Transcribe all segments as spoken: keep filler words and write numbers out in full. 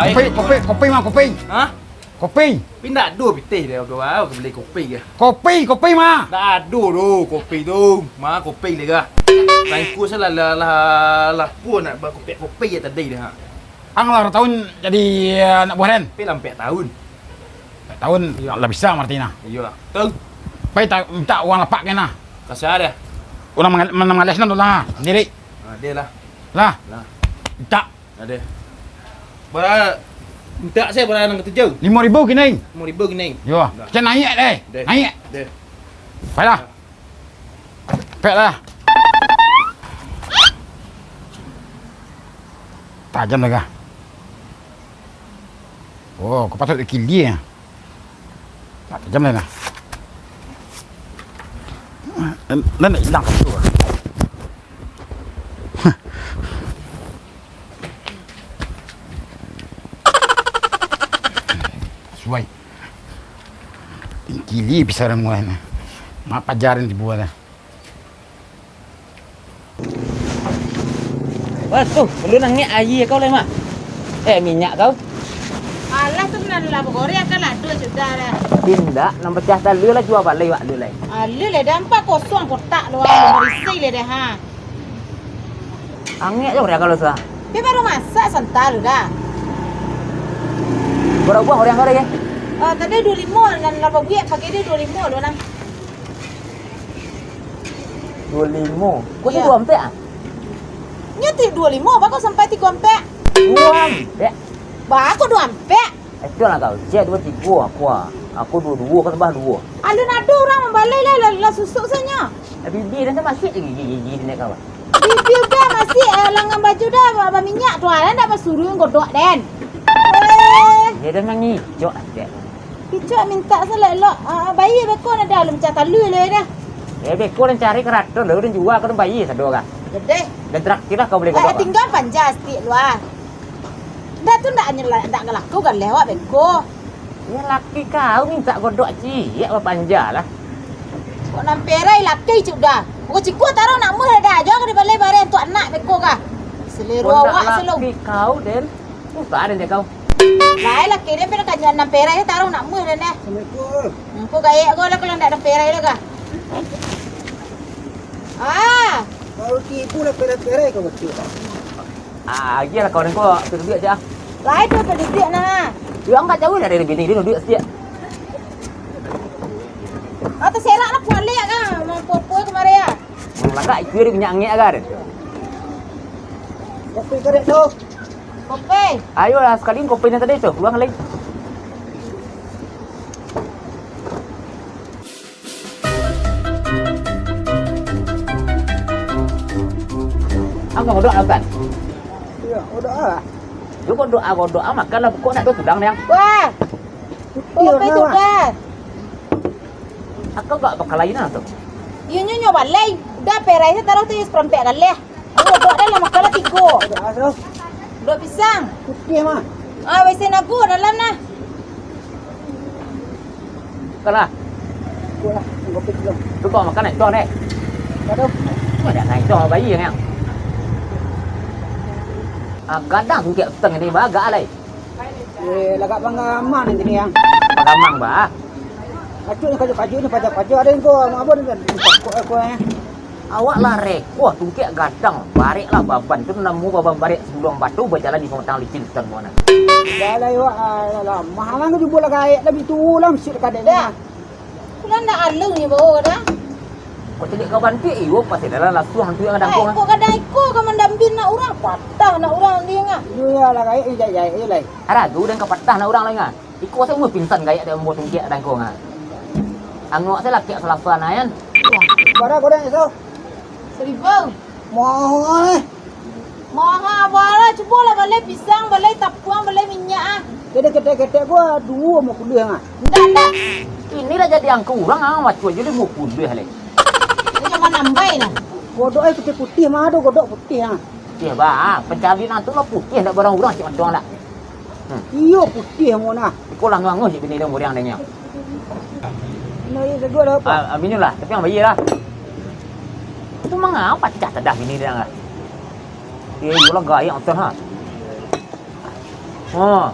Kopi, kopi, kopi mah, kopi. Hah? Kopi. Tapi ndak ado pitih deh, ado ah, bali kopi kah? Kopi, kopi mah. Ndak ado doh kopi tu. Ma kopi deh kah? Saingku salah lah, lah, lah pun nak bakopi-kopi je tadi dah. Ang lah taun jadi, eh, anak buah den? Tapi lah ampek taun. Ampek taun, iyo, lah bisa marati nah. Iyo lah. Tu. Pai ta-, mintak uang lapak kena. Kasih deh. Urang mangal-, manang malas nah tu lah, sandiri. Ah, deh lah. Lah. Lah. Mintak. Adeh. Bara, mintak se bara nan katuju? Limo ribu kini. Limo ribu kini. Yo, dah. Kecek naiak deh. Deh. Naiak. Deh. Baiklah. Pek lah. Tajam dah kah? Oh, kau patut dikilia. Tak tajam dah nah. Nan nak hilang satu. Suai. Tingkili pisau ramuan. Mak pajaran tibo lah. Wah, tu, ulun angek aia kau lai, Mak. Eh, minyak kau. Alah, tu nan lah bagoreng kan lado sudah lah. Indak, nan pacah talua lah jua balai wak alun lai. Alun lai, dah ampek kosong kotak tu, ah, barisi lai dah, ha. Angek jo urang kalau suah. Tapi baru masak santa lu dah. Bara buah urang kau dah, ye? Ah, tadi duo limo, nan lapan buah, pagi ni duo limo lu nah. Duo limo. Kok tu Iyo. Duo ampek ah? Nyo ti duo limo, bako sampai tigo ampek? Duo ampek. Bako duo ampek? Itu lah kau. Cek duo tigo aku ah. Aku duo duo, kau tambah duo. Alun ado urang mambalai lah, lah, lah susuk sanyo. Bibi dan tu masih gigi-gigi di nek kau. Bibi udah masih, eh, langan baju dah ba-, baminyak tu, ah, ndak basuruh godok den. Eh. Dia dah mangicok aja. Kicok mintak se elok-elok, ah, bayia beko nan dah, alun pacah talua lai dah. Eh, beko nan cari karaton, alun jua, ka alun bayia sado kah? Gedeh. Dan terakhir lah kau bali Eh, godok, ah. Tingga panja saketek lu, ah. Dah tu ndak nyela-, ndak ngelaku galeh awak beko. Ya, laki kau mintak godok ciek bapanja lah. Kok nan perai laki cuk dah. Kok ciko taruh nak muh dah, dah. Jauah ka dibalai bareh untuak anak beko kah? Selero awak se lu. Kok ndak laki kau, Den? Susah den cak kau. Lai laki den pina kanyo nan perai taruh nak muh den deh. Assalamualaikum. Engko gaek ko lah kalau ndak nan perai lah kah. Ah. Baru tibo lah perai-perai kau batua. Ah, agiah lah kawan ko, duduak aja. Lai tu duduak nah. Yo, angkat jauah dari bini dia duduak sikit. Ah, terserak lah kuali kan. Mau popo kemarin ya. Lagak itu dia minyak angek kan. Kopi karek tu. Kopi. Ayolah, sekali kopi nan tadi tu, kurang lagi. Angkau doa kan? Iyo, doa lah. Yo kok doa, kok doa makan lah, kok nak doa tudang yang. Wah. Kopi tu dah. Akau gak bakal lain lah tu. Iyo nyo nyo balai. Dah perai se taruh tu seperempat galeh. Aku dok dalam makan lah tigo. Dok pisang. Putih mah. Ah, wesen aku dalam nah. Kalah. Aku lah, aku pik dulu. Tu kau makan naik dong deh. Aduh. Ada naik dong bayi yang. Ah, gadang kek petang ni bagak alai. Eh, lagak panggaman nanti ni, yang. Panggamang, bah. Kacuak ni, kacuak-kacuak ni, pajak-pajak ada yang kau, apa ni kan? Kok aku, eh? Awak lah reko, tungkek gadang, barek lah baban. Tu namo baban barek sebulong batu, bajalan di pematang licin, tuan muana. Dah lah, awak, ah, lah, lah. Mahal lah, jumbo lah gaek, lah, bitu lah, mesti kadek ni. Dah. Pulang ndak alun ni bawa dah. Kok caliak kawan tu, iyo, pasti dalam lasuah tu yang gadang kau, eh, kok gadang iko ka mandambin nak urang, patah nak urang dia ngah. Iyo, ya lah, gaek ni jahit-jahit je lah. Arago dan kapatah nak urang lai ngah. Iko asa umur pingsan gaek dia mambawa tungkek gadang kau ngah. Angok saya lakiak salasa nah, yan. Bara godang iso? Seribu. Mahal eh. Mahal, apalah, cubolah balai pisang, balai tapuang, balai minyak ah. Ketek-ketek gua duo limo puluah ah. Ndak, ndak. Inilah jadi angka urang ah, maco aja limo puluah leh. Ini cuma nambai nah. Godok eh putih-putih mah ado godok putih ah. Putih bah, pencalinan tu lah putih ndak barang urang cik macam ndak. Hmm. Iyo putih mo nah. Iko lah anguih-anguih cik bini dia muriang dia nyo. Nah, iyo jago lah apa? Ah, aminyo lah, tapi yang bayar lah. Tu mangapa pacah tadah bini dia lah. Iyo lah gayak macam ha. Ha.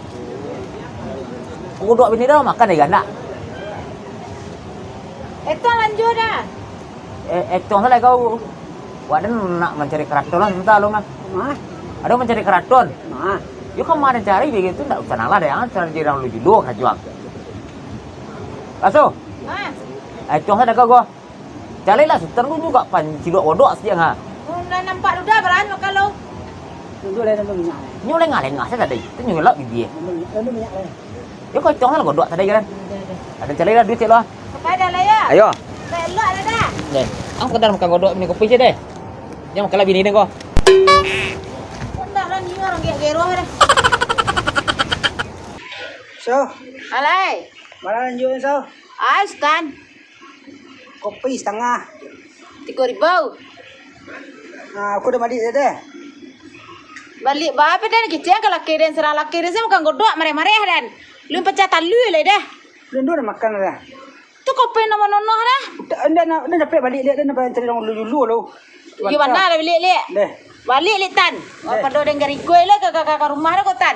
Godok bini dah makan dek gandak. Etong lanjua dah. Eh, etong salah kau. Wak den nak mancari karaton lah sabanta lo mah. Mah. Ado mancari karaton. Mah. Yo kama den cari, baitu ndak usah nalah deh, ah, cari urang lu judo kajuang. Aso. Mah. Etong salah kau. Calilah Sutan tu juo panciluak godok siang ha. Oh, lah nampak tu dah, barani makan lo. Tunjuk lah, tunjuk minyak. Nyo lengah-lengah sajo tadi. Tu nyo lap gigi. Tunjuk minyak, tunjuk minyak lah. Yo kocong lah godok tadi kan. Ado calilah duit cek lo. Kepada lah ya. Ayo. Elok ada dah. Deh, ang sekadar makan godok minum kopi sajo deh. Jangan makan lah bini deh ko. Kondak lah ni urang gek-gek roh deh. So. Alai. Bara lanjuik, So? Ai, Sutan. Kopi satangah. Tigo ribu. Nah, aku dah baliak tadi. Baliak baa den, kecek ka laki den, sarang laki den, sa makan godok mareh-mareh den. Lun pacah talua lai dah. Lun duo dah makan dah. Tu kopi nan manonoh dah. Udah, ndak, ndak, ndak capek baliak, liak dah, ndak payah cari urang dulu-dulu lo. Iyo bana lah baliak, liak. Deh. Baliak, liak, Tan. Deh. Pado den garikoi lah ka, ka, ka, ka rumah dah ko, Tan.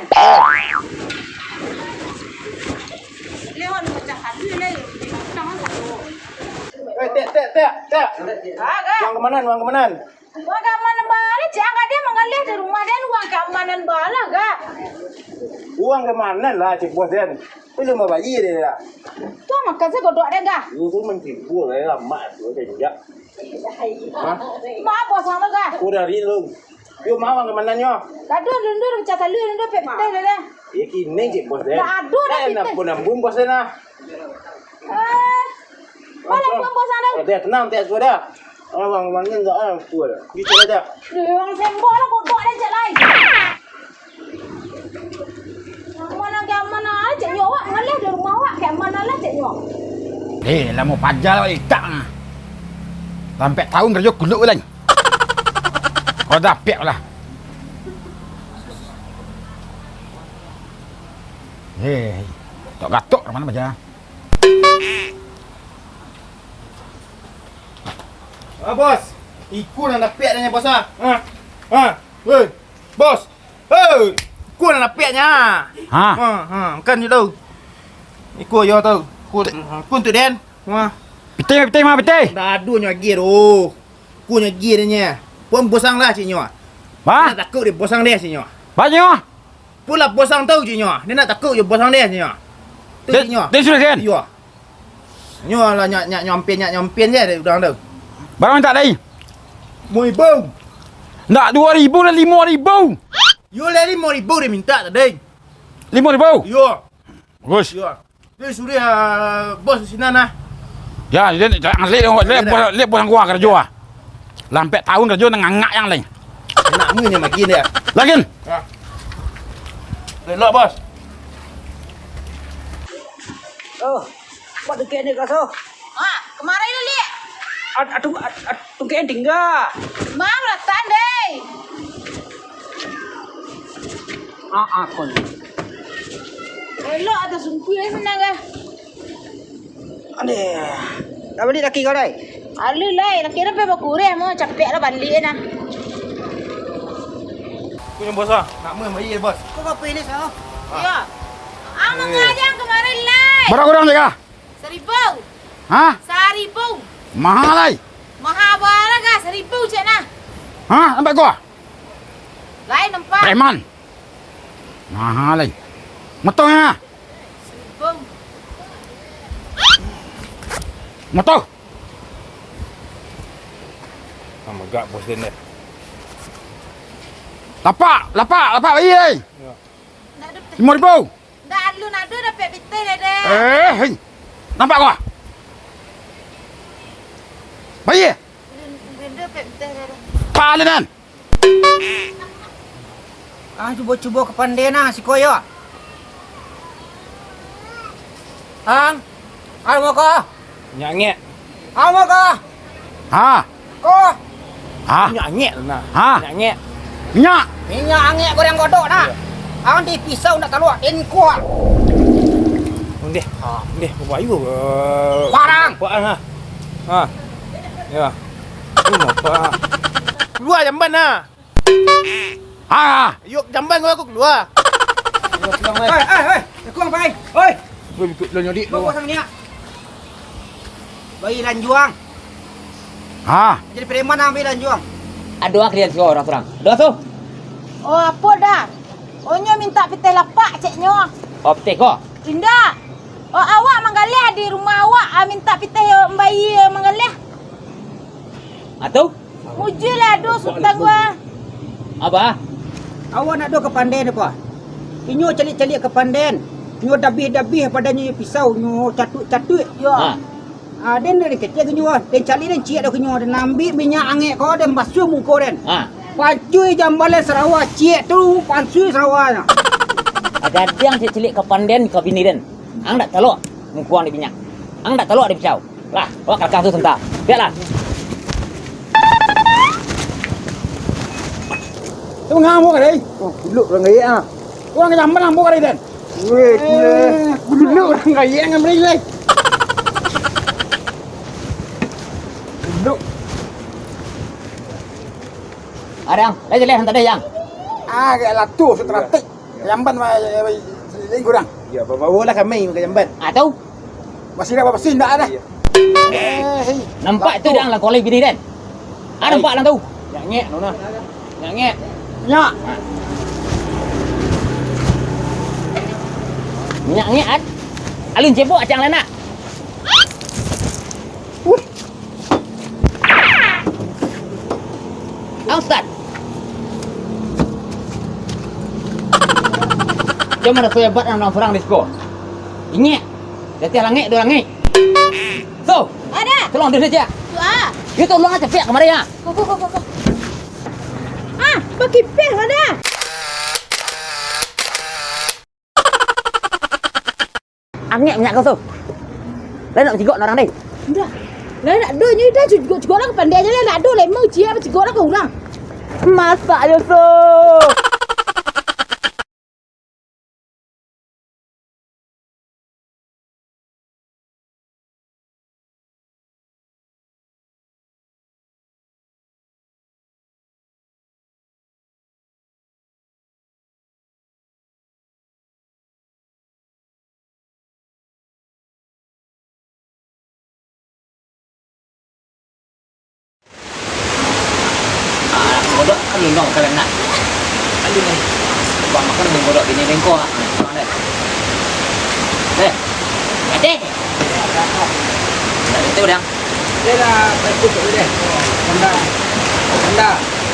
Lewat macam tadi lah. Eh, tek, tek, tek, tek. Aga. Uang kamanan, uang kamanan. Uang kamanan bala, cek angka dia manggaleh di rumah den, uang kamanan bala, ga? Uang kamanan lah, cek bos den. Tu cuma bayar dia lah. Tu makan sagodok den, ga? Lu tu mancibur lah, lamak tu, dia injak. Hah? Mak bos ang tu, ga? Aku dari lu. Yo, ma uang kamanannyo? Kado, lundur, pecah talua, lundur, pek pitih, dah, dah. Ya, kini cek bos den. Dah ado dah pitih. Nak pun ambun bos den lah. Eh, malah buang puasa dah. Eh, dah, tenang, tak sudah. Orang mangin tak ada, aku ada. Gitu aja. Deh, orang sembok lah, kodok dah, cek lai. Mana ke mana aja, nyo awak ngalih di rumah awak, ke mana lah, cek nyo. Eh, lamo paja lah, itak nah. Sampai tahun kerja kuluk lai. Kau dapek lah. Eh, tok gatok ka mana baja? Ah, bos. Iko nan dapek nyo, bos, ah. Ah. Ah. Hei, bos. Hei, iko nan dapek nyo. Ha? Ha, ha, makan je tu. Iko yo tu. Iko, iko untuak den. Wah. Pitih, pitih, ma pitih? Ndak ado nyo agiah tu. Iko nyo agiah den nyo. Puang bos ang lah, cek nyo. Ba? Ndak takuik dek bos ang deh, cek nyo. Ba nyo? Pulang bos ang tu, cek nyo. Dia ndak takuik jo bos ang deh, cek nyo. Tu, cek nyo. Dia sudah, kan? Iyo. Nyo lah nyak, nyak nyompin, nyak nyompin je dari urang tu. Bara mintak tadi? Limo ribu. Ndak duo ribu lah, limo ribu. Yo lah limo ribu dia mintak tadi. Limo ribu? Yo. Bagus. Yo. Dia suruh, ah, bos sinan lah. Ya, dia, dia, dia, dia, dia, bos, dia bos angku ah karajo ah. Lah ampek tahun karajo nan ngangak yang lain. Enak mu ni makin dia. Lagin. Ha. Elok, bos. Oh, buat deket ni, Kak So. Ha, kemari lu, Lik. Ad-, aduh, ad-, ad-, tungkek tinggal. Ma, beratan, deh. Ah, ah, kon. Elok atau sungkui, eh, senang, eh. Aduh. Dah balik laki kau, dai? Alu lai, laki dah pai bakureh, mau capek lah balik nah. Punya bos ah, nak main bayi bos. Kau apa ini, Sal? Iya. Ah, mau ngajar kemarin lai. Bara urang dek ah? Saribu. Ha? Saribu. Maha lai. Maha bara ga? Saribu cek nah. Ha? Nampak gua? Lai nampak. Preman. Maha lai. Motor nya. Saribu. Motor. Sama gak bos den deh. Lapak, lapak, lapak bayi lai. Ya. Limo ribu. Ndak alun ado dapek pitih, Dede. Eh, hei. Nampak gua? Bayie. Alun, alun dapek pitih, Dede. Palinan. Ah, cubo-cubo ka pandai nah, siko yo. Ang, ang moko. Nyak angek. Ang moko. Ha. Ko. Ha. Minyak angek tu nah. Ha. Minyak angek. Minyak. Minyak angek goreng godok nah. Iyo. Ang di pisau nak taluak, inkuak. Ndeh. Ha. Ndeh, babayu. Parang. Parang, ha. Ha. Ya. Ini apa? Kalua jamban nah. Ha. Yok jamban kau aku kalua. Oi, oi, oi, jakuang pai. Oi. Oi, bikuk lo nyodik lo. Bawa sang niak. Bayi lanjuang. Ha. Jadi preman ang bayi lanjuang. Ado ah kalian suruh orang surang. Ado tu. Oh, apo dah? Oh, nyo mintak pitih lapak, ceknyo. Oh, pitih ko? Indak. Oh, awak manggaleh di rumah awak, ah, mintak pitih, eh, bayi, eh, manggaleh. Atu? Mujui lah, aduh, sultan gua. Apa? Awak nak do ka panden apa? Inyo caliak-caliak ka panden. Nyo dabih-dabih padannyo pisau, nyo catuik-catuik. Yo. Ha. Ah, den dari kecil ka nyo, den caliak den ciek do ka nyo, den ambiak minyak angek ko, den basuah muko den. Ha. Pancui jambalan sarawa, ciek tu pancui sarawanyo. Gadang caliak-caliak ka panden ka bini den. Ang dak talok muko ang di minyak. Ang dak talok di pisau. Lah, awak kalakah tu santa. Biaklah. Tu manga ambo kadai? Oh, duduk urang gayek ah. Urang jamban ambo kadai den. Weh, gila. Eh, duduk urang gayek ngan beri lai. Duduk. Adang, lai jeleh hantar deh, Yang. Ah, agak latuh, seteratik. Jamban, ma-, ma-, ma-, kurang. Ya, bawa lah kami ke jamban. Ah, tahu? Masih dah bapasin dah ada. Iya. Eh, hei. Nampak tu dah lah kolej bini den. Ah, nampak lah tu. Nyak ngek tu nah. Nyak ngek. Nyak. Nyak ngek, Ad. Alun cebok acang lah nak. Wih. Ang Ustaz. Cuma raso hebat nan urang surang di siko. Ingek, di ateh langik duo langik. So, ada. Tolong dia saja. Tu ah. Dia tolong aja pihak kemarin ya. Kok, kok, kok, kok. Ah, bakipeh ada. Angek minyak kau tu. Lai nak cigok urang deh. Indak. Lai nak do nyo dah cigok-cigok lah ka pandai aja lah nak do lemau cia cigok lah ka urang. Masak yo so. Ah, anak kodok kan lindong ka lenak. Aduh, eh. Bang makan bang kodok bini bengkok. Ah, makan deh. Eh, ate. Tak betul dah. Dia dah pasti tu deh. Honda. Honda.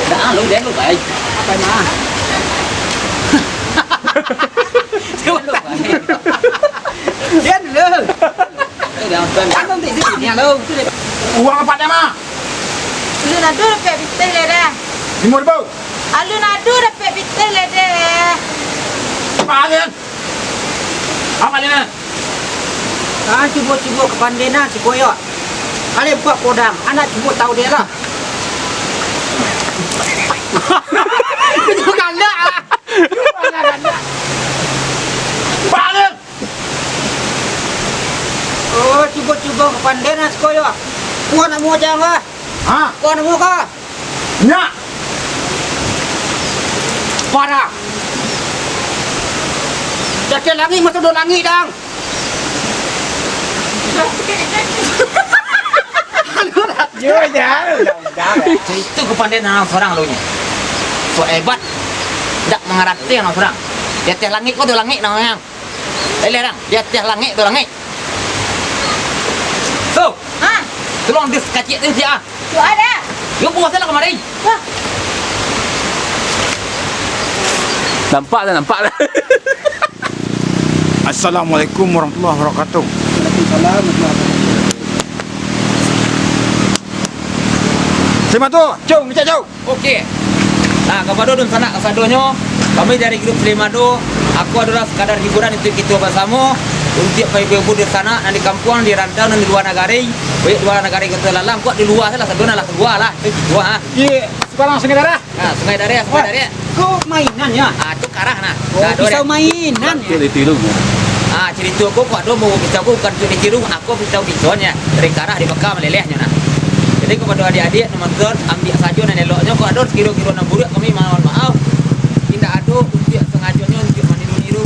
Dah, ah, lu deh, lu baik. Apa mah? Dia lu baik. Dia lu. Uang apak dah mah? Alun ado dapek pitih lai dah. Limo ribu. Alun ado dapek pitih lai dah. Apak alun. Apak alun. Ah, cubo-cubo ka pandai nah, si koyok. Alun buek podang, anak cubo tahu dek lah. Itu kandak lah. Itu kandak. Apak alun. Oh, cubo-cubo ka pandai nah siko yo. Kuah nak muah jang lah. Ha? Kuah nak muah ka? Nyak. Parah. Jajan langik masuak duo langik, dang. Yo, jan, udah, udah. Itu ka pandai nah surang lo nyo. So hebat. Dak mangarati nah surang. Di ateh langik ko duo langik nah yang. Eleh, dang, di ateh langik duo langik. So, ha? Tolong dis kaciak tu, siap ah. Tu ada. Yo, puasa lah kamari. Wah. Nampak dah, nampak dah. Assalamualaikum warahmatullahi wabarakatuh. Waalaikumsalam warahmatullahi wabarakatuh. Terima tu, cung, ngecek cung. Oke. Nah, kapado dunsanak kasadonyo, kami dari grup Slim Ado, aku adolah sakadar hiburan untuak kito basamo, untuak paibu-ibu dunsanak nan di kampuang, di rantau, nan di lua nagari, baik lua nagari kota lalang, kok di lua salah satu lah kalua lah, itu gitu ah. Di seberang Sungai Darah. Nah, Sungai Darah, Sungai Darah. Ko mainan ya? Ah, tu karah nah. Oh, nah, pisau mainan ya? Ditiru. Ah, carito ko kok ado mau pisau ko bukan untuak ditiru, aku pisau bison ya. Dari karah di Mekah malelehnyo nah. Jadi kapado adik-adik nan manonton, ambiak sajo nan eloknyo, kok ado sakiro-kiro nan buruak kami mohon maaf. Indak ado untuak sangajonyo untuak maniru-niru,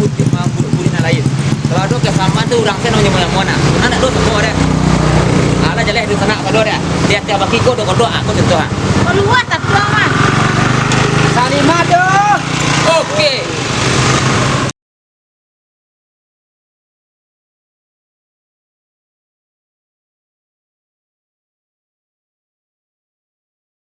Ya, tiap baki ko do kodok, ah, ko contoh, ah. Keluar tak tuang, Mas? Salima tu